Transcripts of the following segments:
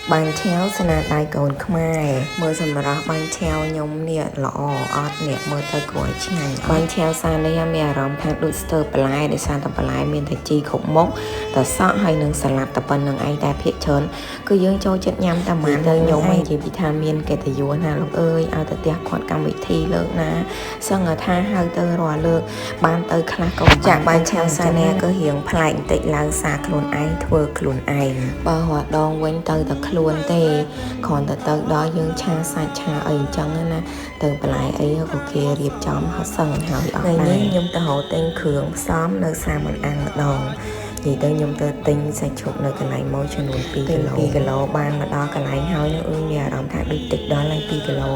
បាញ់ឆាវស្នាដៃកូនខ្មែរមើលសម្រស់បាញ់ឆាវខ្ញុំនេះល្អអត់នេះមើលទៅគួរឲ្យឆ្ងាញ់បាញ់ឆាវសានេះមានអារម្មណ៍ថាដូចស្ទើរបន្លែដោយសារតែបន្លែមានតែជីគ្រប់មុខតែសក់ហើយនឹងសាឡាត់តែប៉ុណ្្នឹងឯងតែភាគច្រើនគឺយើងចូលចិត្តញ៉ាំតែម៉ានទៅខ្ញុំឯងនិយាយពីថាមានកិត្តិយសណាលោកអើយឲ្យទៅផ្ទះគាត់កម្មវិធីលើកណាសឹងថាហៅទៅរាល់លើកបានទៅខ្លះក៏ចាក់បាញ់ឆាវសានេះក៏រៀងប្លែកបន្តិចឡើងសារខ្លួនឯងធ្វើខ្លួនឯងបើរត់ដងវិញទៅតែខ្លួនទេគ្រាន់តែទៅដល់យើងឆាសាច់ឆាអីអញ្ចឹងណាទៅបន្លែអីក៏គេរៀបចំហសឹងហើយអស់ដែរថ្ងៃនេះខ្ញុំទៅរកទិញគ្រឿងផ្សំនៅសាមអាំងម្ដងនិយាយទៅខ្ញុំទៅទិញសាច់ជ្រូកនៅកន្លែងមួយចំនួន2គីឡូ2គីឡូបានមកដល់កន្លែងហើយនឹងមានអារម្មណ៍ថាដូចតិចដល់ហើយ2គីឡូ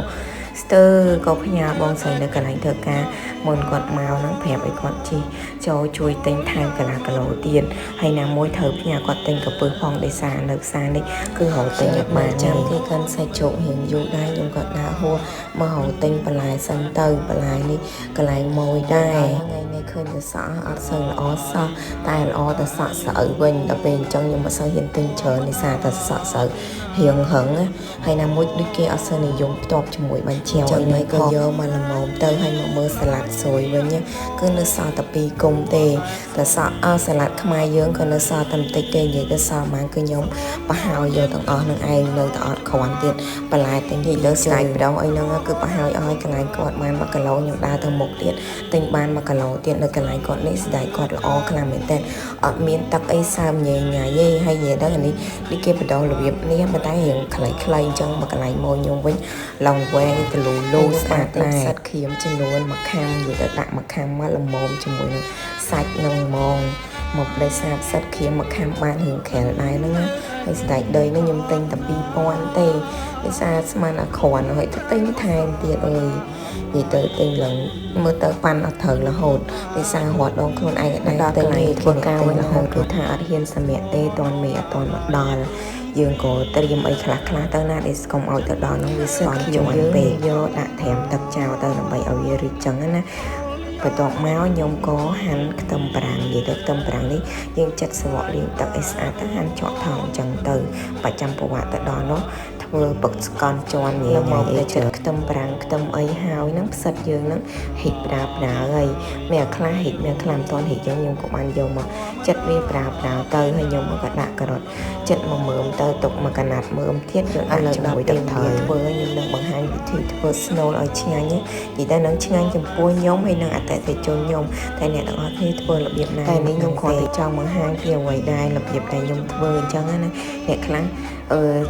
ស្ទើរក៏ផ្ញើបងស្រីនៅកន្លែងធ្វើការមុនគាត់មកហ្នឹងប្រាប់ឲ្យគាត់ជិះចូលជួយទិញថែមកន្លះគីឡូទៀតហើយណាមួយត្រូវផ្ញើគាត់ទិញកាពើផងដោយសារនៅផ្សារនេះគឺរកទិញអត់បានចាំគេកិនសាច់ជ្រូករៀងយូរដែរខ្ញុំក៏ដើរហួរមករកទិញបន្លែសិនទៅបន្លែនេះកន្លែងមួយដែរថ្ងៃនេះឃើញតែសក់អត់សូវល្អសោះតែល្អតែសក់ស្អៅវិញដល់ពេលអញ្ចឹងខ្ញុំមិនសូវហ៊ានទិញច្រើនដោយសារតែសក់ស្អៅរៀងរឹងហើយណាមួយដូចគេអត់សូវនិយមផ្ទាប់ជាមួយបាញ់ឆាវអីនេះក៏យកមកល្មមទៅហើយមកមើលសាឡាត់ស្រួយវិញគឺនៅសល់តែ2គុំទេតែសក់អសាឡាត់ខ្មែរយើងក៏នៅសល់តែបន្តិចទេនិយាយទៅសល់ហ្មងគឺខ្ញុំប្រហើយយកទាំងអស់នឹងឯងនៅតែអត់គ្រាន់ទៀតបន្លែទិញនិយាយលើស្ដាយម្ដងអីហ្នឹងគឺប្រហើយឲ្យកន្លែងគាត់បាន1គីឡូខ្ញុំដើរទៅមុខទៀតទិញបាន1គីឡូទៀតនៅកន្លែងគាត់នេះស្ដាយគាត់ល្អខ្លាំងមែនទែនអត់មានទឹកអីសើមញ៉ៃញ៉ៃទេហើយនិយាយដល់អានេះនេះគេបដោះរបៀបនេះប៉ុន្តែរៀងខ្លីៗអញ្ចឹងមកកន្លែងមកខ្ញុំវិញឡងវែងទលូលូស្អាតដែរសិតក្រៀមចំនួនមួយខាំនិយាយទៅដាក់មួយខាំមកល្មមជាមួយនឹងសាច់នឹងហ្មងមកដោយសារផ្សិតក្រៀមមួយខាំបានរៀងក្រាលដែរហ្នឹងណាហើយស្ដាយដីនេះខ្ញុំទិញតែ2000ទេដោយសារស្មានអាគ្រាន់ហើយទៅទិញថែមទៀតអើយនិយាយទៅទិញឡើងមើលទៅប៉ាន់អត់ត្រូវរហូតដោយសាររត់ដងខ្លួនឯងដែរដល់កន្លែងធ្វើការវិញរហូតគឺថាអត់ហ៊ានសម្រាកទេតន់មេអត់តន់មកដល់យើងក៏ត្រៀមអីខ្លះខ្លះទៅណាដែលស្គមឲ្យទៅដល់នោះវាស្វាន់ជាន់ពេកយកដាក់ត្រាំទឹកចោលទៅដើម្បីឲ្យវារីកចឹងណាបន្ទាប់មកខ្ញុំក៏ហាន់ខ្ទឹមប្រាំងនិយាយទៅខ្ទឹមប្រាំងនេះយើងចិត្តស្វក់លាងទឹកឲ្យស្អាតទៅហាន់ចកថងអញ្ចឹងទៅប្រចាំប្រវត្តិទៅដល់នោះធ្វើពឹកស្កន់ជន់ញ៉ៃញ៉ៃអីចិត្តខ្ទឹមប្រាំងខ្ទឹមអីហើយហ្នឹងផ្សិតយើងហ្នឹងហិចប្រើប្រើហើយមានខ្លះហិចមានខ្លះមិនទាន់ហិចចឹងខ្ញុំក៏បានយកមកចិត្តវាប្រើប្រើទៅហើយខ្ញុំក៏ដាក់ការ៉ុតចិត្តមកមើមទៅទុកមកកណាត់មើមទៀតយកដាក់ជាមួយទឹកត្រីធ្វើខ្ញុំនឹងបង្ហាញវិធីធ្វើស្នូលឲ្យឆ្ងាញ់និយាយតែនឹងឆ្ងាញ់ចំពោះខ្ញុំហើយនឹងអតិថិជនខ្ញុំតែអ្នកទាំងអស់គ្នាធ្វើរបៀបណាតែនេះខ្ញុំគ្រាន់តែចង់បង្ហាញពីអ្វីដែររបៀបដែលខ្ញុំធ្វើអញ្ចឹងណាអ្នកខ្លះ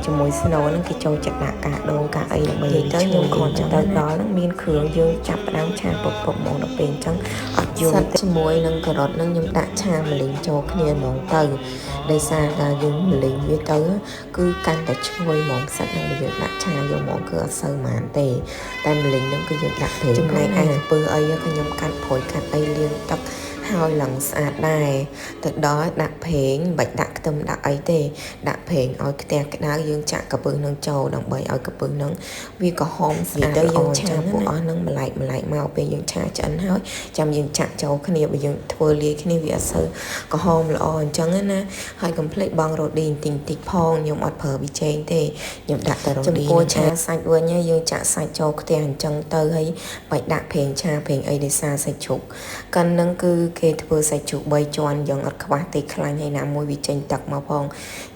ជាមួយស្នូលហ្នឹងគេចូលចិត្តដាក់កាដូងកាអីដើម្បីទៅខ្ញុំគ្រាន់តែទៅដល់ហ្នឹងមានគ្រឿងយើងចាប់ផ្ដើមឆាពុកពុកហ្មងដល់ពេលអញ្ចឹងអត់យូរជាមួយនឹងការ៉ុតហ្នឹងខ្ញុំដាក់ឆាម្លិញចូលគ្នាហ្មងទៅដោយសារតែយើងម្លិញវាទៅគឺកាន់តែឈ្ងុយហ្មងផ្សិតហ្នឹងយើងដាក់ឆាយកហ្មងគឺអត់សូវហ្មងទេតែម្លិញហ្នឹងគឺយើងដាក់ប្រេងចំណែកឯកាពើអីខ្ញុំកាត់ព្រួយកាត់អីលាងទឹកហើយឡើងស្អាតដែរទៅដល់ដាក់ប្រេងមិនបាច់ដាក់ខ្ទឹមដាក់អីទេដាក់ប្រេងឲ្យខ្ទះក្តៅយើងចាក់កាពើនឹងចូលដើម្បីឲ្យកាពើនឹងវាក្រហមស្អាតទៅយើងឆាពួកអស់នឹងម្លែកម្លែកមកពេលយើងឆាឆ្អិនហើយចាំយើងចាក់ចូលគ្នាបើយើងធ្វើលាយគ្នាវាអត់សូវក្រហមល្អអញ្ចឹងណាហើយកុំភ្លេចបងរ៉ូឌីបន្តិចតិចផងខ្ញុំអត់ប្រើប៊ីចេងទេខ្ញុំដាក់តែរ៉ូឌីចំពោះឆាសាច់វិញយើងចាក់សាច់ចូលខ្ទះអញ្ចឹងទៅហើយបាច់ដាក់ប្រេងឆាប្រេងអីដោយសារសាច់ជ្រូកកិននឹងគឺគេធ្វើសាច់ជ្រូក3ជាន់យើងអត់ខ្វះទេខ្លាញ់ហើយណាមួយវាចេញទឹកមកផង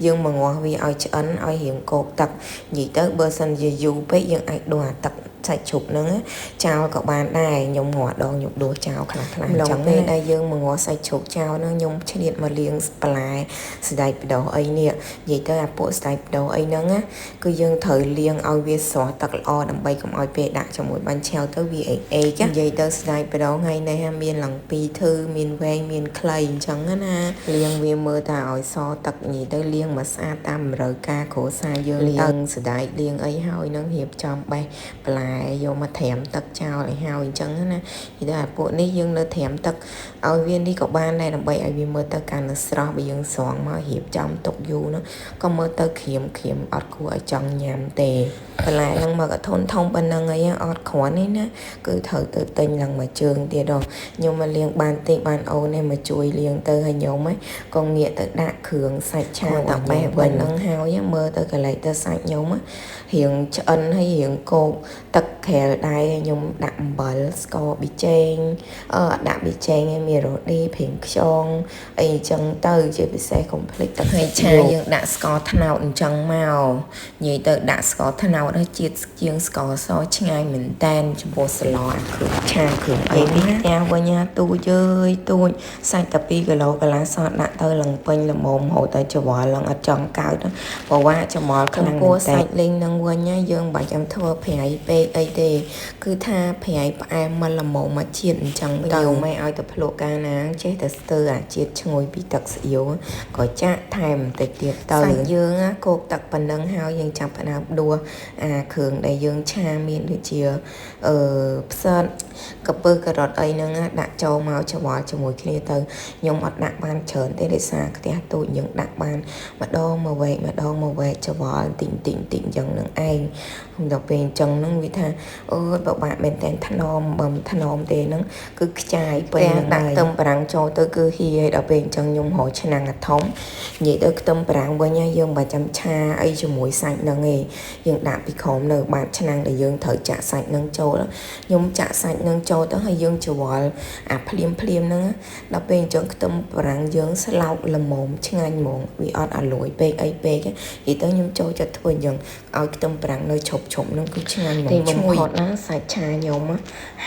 យើងមកងាស់វាឲ្យឆ្អិនឲ្យរៀងគោកទឹកនិយាយទៅបើសិនជាយូរពេកយើងអាចដួសអាទឹកសាច់ជ្រូកហ្នឹងចោលក៏បានដែរខ្ញុំងាស់ដងខ្ញុំដួសចោលខ្លះខ្លះអញ្ចឹងពេលដែលយើងមកងាស់សាច់ជ្រូកចោលហ្នឹងខ្ញុំឆ្លៀតមកលាងបន្លែស្ដាយបដោះអីនេះនិយាយទៅអាពួកស្ដាយបដោះអីហ្នឹងណាគឺយើងត្រូវលាងឲ្យវាស្រស់ទឹកល្អដើម្បីកុំឲ្យពេលដាក់ជាមួយបាញ់ឆាវទៅវាអេកអេកនិយាយទៅស្ដាយបដោះថ្ងៃនេះមានឡើងពីរធឺមានវែងមានខ្លីអញ្ចឹងណាលាងវាមើលតែឲ្យសទឹកនិយាយទៅលាងមកស្អាតតាមតម្រូវការគ្រួសារយើងលាងស្ដាយលាងអីហើយនឹងរៀបចំបេះបន្លែ លែយកមកត្រាំទឹកចោលឲ្យហើយអញ្ចឹងណានិយាយទៅអាពួកនេះយើងនៅត្រាំទឹកឲ្យវានេះក៏បានដែរដើម្បីឲ្យវាមើលទៅកាន់តែស្រស់បើយើងស្រង់មករៀបចំទុកយូរនោះក៏មើលទៅក្រៀមក្រៀមអត់គួរឲ្យចង់ញ៉ាំទេបន្លែហ្នឹងមកកធនធំប៉ុណ្ណឹងអីអត់គ្រាន់ទេណាគឺត្រូវទៅទិញឡើងមួយជើងទៀតដល់ខ្ញុំមកលាងបានតិចបានអូននេះមកជួយលាងទៅឲ្យខ្ញុំក៏ងាកទៅដាក់គ្រឿងសាច់ឆាតាបេះវិញហ្នឹងហើយមើលទៅកន្លែងទៅសាច់ខ្ញុំរៀងឆ្អិនហើយរៀងគោកទឹកក្រាលដែរខ្ញុំដាក់អំបិលស្ករប៊ីចេងដាក់ប៊ីចេងឲ្យមានរ៉ូឌីព្រៀងខ្យងអីចឹងទៅជាពិសេសកុំភ្លេចទឹកហើយឆាយើងដាក់ស្ករត្នោតអញ្ចឹងមកនិយាយទៅដាក់ស្ករត្នោតហើយជាតិជាងស្ករសឆ្ងាញ់មែនតែនចំពោះស្លអាគ្រឿងឆាគ្រឿងអីនេះផ្ទះវិញណាទូយើយទូចសាច់តែ2គីឡូកន្លះសតដាក់ទៅឡើងពេញល្មមហូរទៅច្រវល់ឡើងអត់ចង់កើតព្រោះว่าច្រវល់ខ្លាំងមែនតែសាច់លីងនឹងវិញណាយើងមិនបាច់ចាំធ្វើប្រៃពេកអីទេគឺថាប្រៃផ្អែមមកល្មមមកជាតិអញ្ចឹងទៅមិនឲ្យទៅភ្លក់កាលណាចេះតែស្ទើអាជាតិឈ្ងុយពីទឹកស្អៀវក៏ចាក់ថែមបន្តិចទៀតទៅសាច់យើងគោកទឹកប៉ុណ្ណឹងហើយយើងចាប់ផ្ដើមដួសអាគ្រឿងដែលយើងឆាមានដូចជាផ្សិតកាពើការ៉ុតអីហ្នឹងដាក់ចូលមកច្របល់ជាមួយគ្នាទៅខ្ញុំអត់ដាក់បានច្រើនទេដោយសារខ្ទះទូចយើងដាក់បានម្ដងមួយវែកម្ដងមួយវែកច្របល់តិចតិចតិចអញ្ចឹងនឹងឯងដល់ពេលអញ្ចឹងហ្នឹងវាថាអើយពិបាកមែនតើថ្នមបើមិនថ្នមទេហ្នឹងគឺខ្ចាយពេញហ្នឹងដាក់ខ្ទឹមបារាំងចូលទៅគឺហៀដល់ពេលអញ្ចឹងខ្ញុំរកឆ្នាំងអាធំនិយាយទៅខ្ទឹមបារាំងវិញយើងមិនចាំឆាអីជាមួយសាច់ហ្នឹងឯងយើងដាក់ពីក្រោមនៅបាតឆ្នាំងដែលយើងត្រូវចាក់សាច់ហ្នឹងចូលខ្ញុំចាក់សាច់ហ្នឹងចូលទៅហើយយើងច្របល់អាភ្លាមភ្លាមហ្នឹងដល់ពេលអញ្ចឹងខ្ទឹមបារាំងយើងស្លោកល្មមឆ្ងាញ់ហ្មងវាអត់អាលួយពេកអីពេកនិយាយទៅខ្ញុំចូលចិត្តធ្វើអញ្ចឹងឲ្យខ្ទឹមបារាំងនៅឈប់ឈប់ហ្នឹងគឺឆ្ងាញ់ហ្មងឈ្ងុយណាសាច់ឆាខ្ញុំ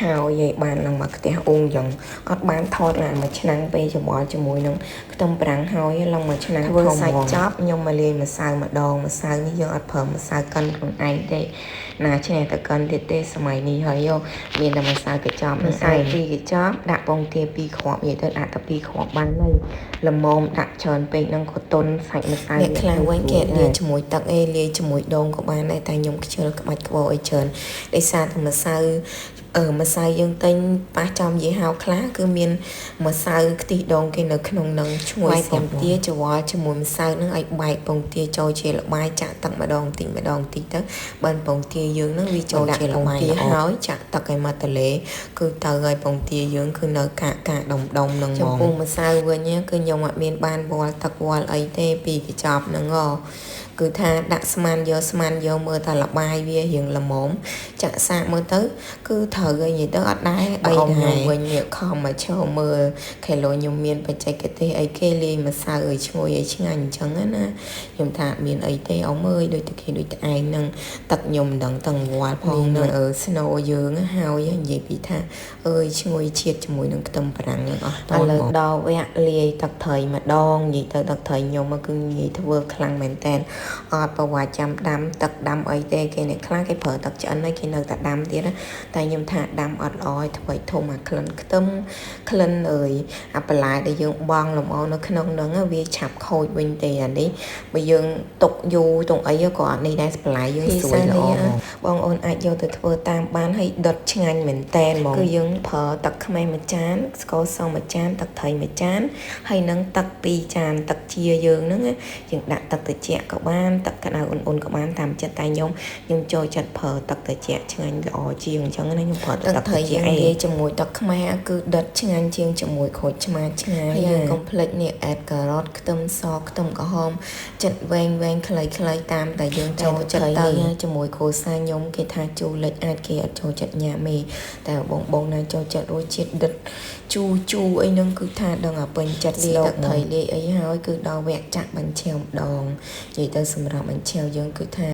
ហើយឲ្យបានឡើងមកខ្ទះអ៊ុងអញ្ចឹងអត់បានថតឡើងមួយឆ្នាំងពេលច្របល់ជាមួយនឹងខ្ទឹមបារាំងហើយឡើងមួយឆ្នាំងធ្វើសាច់ចប់ខ្ញុំមកលាយម្សៅម្ដងម្សៅនេះយើងអត់ប្រើម្សៅកិនខ្លួនឯងទេណាឈ្នះតែកិនទៀតទេសម័យនេះហើយមានតែម្សៅកញ្ចប់ម្សៅពីរកញ្ចប់ដាក់ពងទា2គ្រាប់និយាយទៅដាក់តែ2គ្រាប់បានហើយល្មមដាក់ច្រើនពេកហ្នឹងក៏តុនសាច់ម្សៅអ្នកខ្លះវិញគេលាយជាមួយទឹកអីលាយជាមួយដូងក៏បានដែរតែខ្ញុំខ្ជិលក្បាច់ក្បោអីច្រើនដោយសារតែម្សៅម្សៅយើងទិញប៉ះចំយីហោខ្លះគឺមានម្សៅខ្ទិះដូងគេនៅក្នុងនឹងឈ្ងុយពងទាច្របល់ជាមួយម្សៅនឹងឲ្យបែកពងទាចូលជាល្បាយចាក់ទឹកម្ដងតិចម្ដងតិចទៅបានពងទាយើងនឹងវាចូលជាល្បាយហើយចាក់ទឹកឲ្យមកទលេគឺទៅឲ្យពងទាយើងគឺនៅកាកកាកដុំដុំនឹងហ្មងចំពោះម្សៅវិញគឺខ្ញុំអត់មានបានវល់ទឹកវល់អីទេពីកញ្ចប់ហ្នឹងគឺថាដាក់ស្មានយកស្មានយកមើលតែលបាយវារៀងល្មមចាក់សាកមើលទៅគឺត្រូវហើយនិយាយទៅអត់ដែរអីដែរវិញនេះខំមកចូលមើលខេឡូខ្ញុំមានបច្ចេកទេសអីគេលាយម្សៅឲ្យឈ្ងុយឲ្យឆ្ងាញ់អញ្ចឹងណាខ្ញុំថាមានអីទេអមអើយដូចតែគេដូចតែឯងនឹងទឹកខ្ញុំមិនដឹងទាំងវល់ផងនឹងស្នូយើងហើយនិយាយពីថាអើយឈ្ងុយជាតិជាមួយនឹងខ្ទឹមបារាំងនឹងអស់តឥឡូវដល់វគ្គលាយទឹកត្រីម្ដងនិយាយទៅទឹកត្រីខ្ញុំគឺនិយាយធ្វើខ្លាំងមែនតើអត់ប្រវត្តិចាំដាំទឹកដាំអីទេគេអ្នកខ្លះគេប្រើទឹកឆ្អិនហើយគេនៅតែដាំទៀតតែខ្ញុំថាដាំអត់ល្អឲ្យធ្វើឲ្យធំអាក្លិនខ្ទឹមក្លិនអើយអាបន្លែដែលយើងបង់លំអនៅក្នុងហ្នឹងវាឆាប់ខូចវិញទេអានេះបើយើងទុកយូរទុកអីក៏អត់នេះដែរបន្លែយើងស្រួយល្អបងអូនអាចយកទៅធ្វើតាមបានហើយដុតឆ្ងាញ់មែនតែនហ្មងគឺយើងប្រើទឹកខ្មេះមួយចានស្ករសមួយចានទឹកត្រីមួយចានហើយនឹងទឹក2ចានទឹកជាយើងហ្នឹងយើងដាក់ទឹកត្រជាក់ក៏បានទឹកក្តៅអ៊ុនៗក៏បានតាមចិត្តតែខ្ញុំចូលចិត្តប្រើទឹកត្រជាក់ឆ្ងាញ់ល្អជាងអញ្ចឹងណាខ្ញុំប្រើទឹកត្រីយើងលាយជាមួយទឹកខ្មេះគឺដិតឆ្ងាញ់ជាងជាមួយក្រូចឆ្មាឆ្ងាយយើងកុំភ្លេចនេះអែតការ៉ុតខ្ទឹមសខ្ទឹមក្រហមចិត្តវែងវែងខ្លីៗតាមតែយើងចូលចិត្តទៅជាមួយគ្រួសារខ្ញុំគេថាជូរលិចអាចគេអត់ចូលចិត្តញ៉ាំទេតែបងណាចូលចិត្តរសជាតិដិតជូរជូរអីហ្នឹងគឺថាដឹងអាពេញចិត្តលាយទឹកត្រីលាយអីហើយគឺដល់វគ្គចាក់បញ្ឆេវម្ដងនិយាយទៅសម្រាប់បញ្ឆេវយើងគឺថា